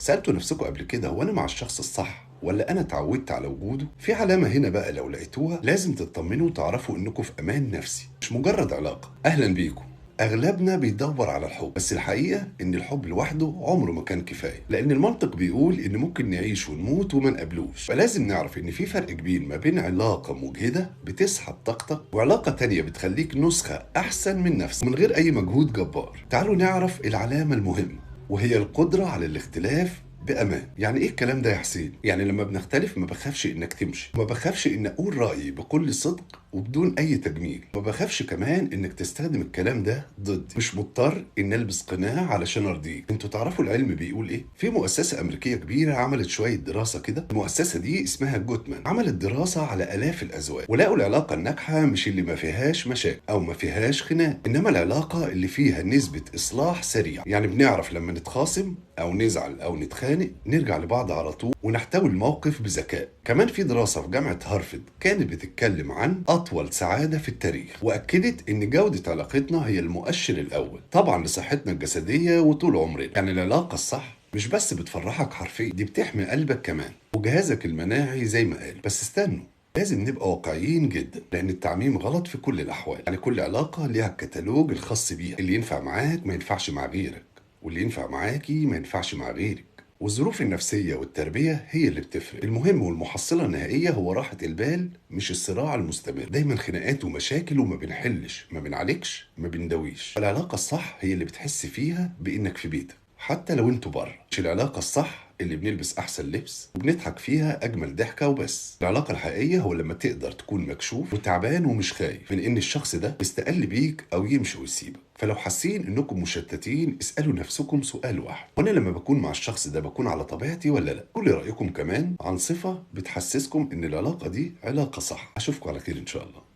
سألتوا نفسكم قبل كده هو أنا مع الشخص الصح ولا أنا اتعودت على وجوده؟ في علامة هنا بقى لو لقيتوها لازم تطمنوا وتعرفوا إنكم في أمان نفسي، مش مجرد علاقة. أهلا بيكم. أغلبنا بيدور على الحب، بس الحقيقة إن الحب لوحده عمره ما كان كفاية، لأن المنطق بيقول إن ممكن نعيش ونموت وما نقابلوش. فلازم نعرف إن في فرق كبير ما بين علاقة مجهدة بتسحب طاقتك وعلاقة تانية بتخليك نسخة أحسن من نفسك من غير أي مجهود جبار. تعالوا نعرف العلامة المهمة، وهي القدرة على الاختلاف بأمان. يعني إيه الكلام ده يا حسين؟ يعني لما بنختلف ما بخافش إنك تمشي، ما بخافش إن أقول رأيي بكل صدق وبدون أي تجميل، ما بخافش كمان إنك تستخدم الكلام ده ضدي، مش مضطر إن ألبس قناع علشان أرضيك. أنتوا تعرفوا العلم بيقول إيه؟ في مؤسسة أمريكية كبيرة عملت شوية دراسة كده، المؤسسة دي اسمها جوتمان، عملت دراسة على آلاف الأزواج، ولقوا العلاقة الناجحة مش اللي ما فيهاش مشاكل أو ما فيهاش خناق، إنما العلاقة اللي فيها نسبة إصلاح سريع. يعني بنعرف لما نتخاصم أو نزعل أو نتخانق نرجع لبعض على طول ونحتوي الموقف بذكاء. كمان في دراسة في جامعة هارفرد كانت بتتكلم عن أطول سعادة في التاريخ، وأكدت إن جودة علاقتنا هي المؤشر الأول طبعا لصحتنا الجسدية وطول عمرنا. يعني العلاقة الصح مش بس بتفرحك حرفيا، دي بتحمي قلبك كمان وجهازك المناعي زي ما قال. بس استنوا، لازم نبقى واقعيين جدا، لأن التعميم غلط في كل الأحوال. يعني كل علاقة ليها الكتالوج الخاص بيها، اللي ينفع معاك ما ينفعش مع غيرك، واللي ينفع معاكي ما ينفعش مع غيرك. والظروف النفسية والتربية هي اللي بتفرق. المهم والمحصلة النهائية هو راحة البال، مش الصراع المستمر. دايما خناقات ومشاكل وما بنحلش، ما بنعالجش، ما بنداويش. العلاقة الصح هي اللي بتحس فيها بإنك في بيتك حتى لو انتوا بره. مش العلاقة الصح اللي بنلبس أحسن لبس وبنضحك فيها أجمل ضحكة وبس. العلاقة الحقيقية هو لما تقدر تكون مكشوف وتعبان ومش خايف من إن الشخص ده يستقل بيك أو يمشي ويسيبك. فلو حاسين إنكم مشتتين اسألوا نفسكم سؤال واحد: وأنا لما بكون مع الشخص ده بكون على طبيعتي ولا لا؟ قولي رأيكم كمان عن صفة بتحسسكم إن العلاقة دي علاقة صح. أشوفكم على خير إن شاء الله.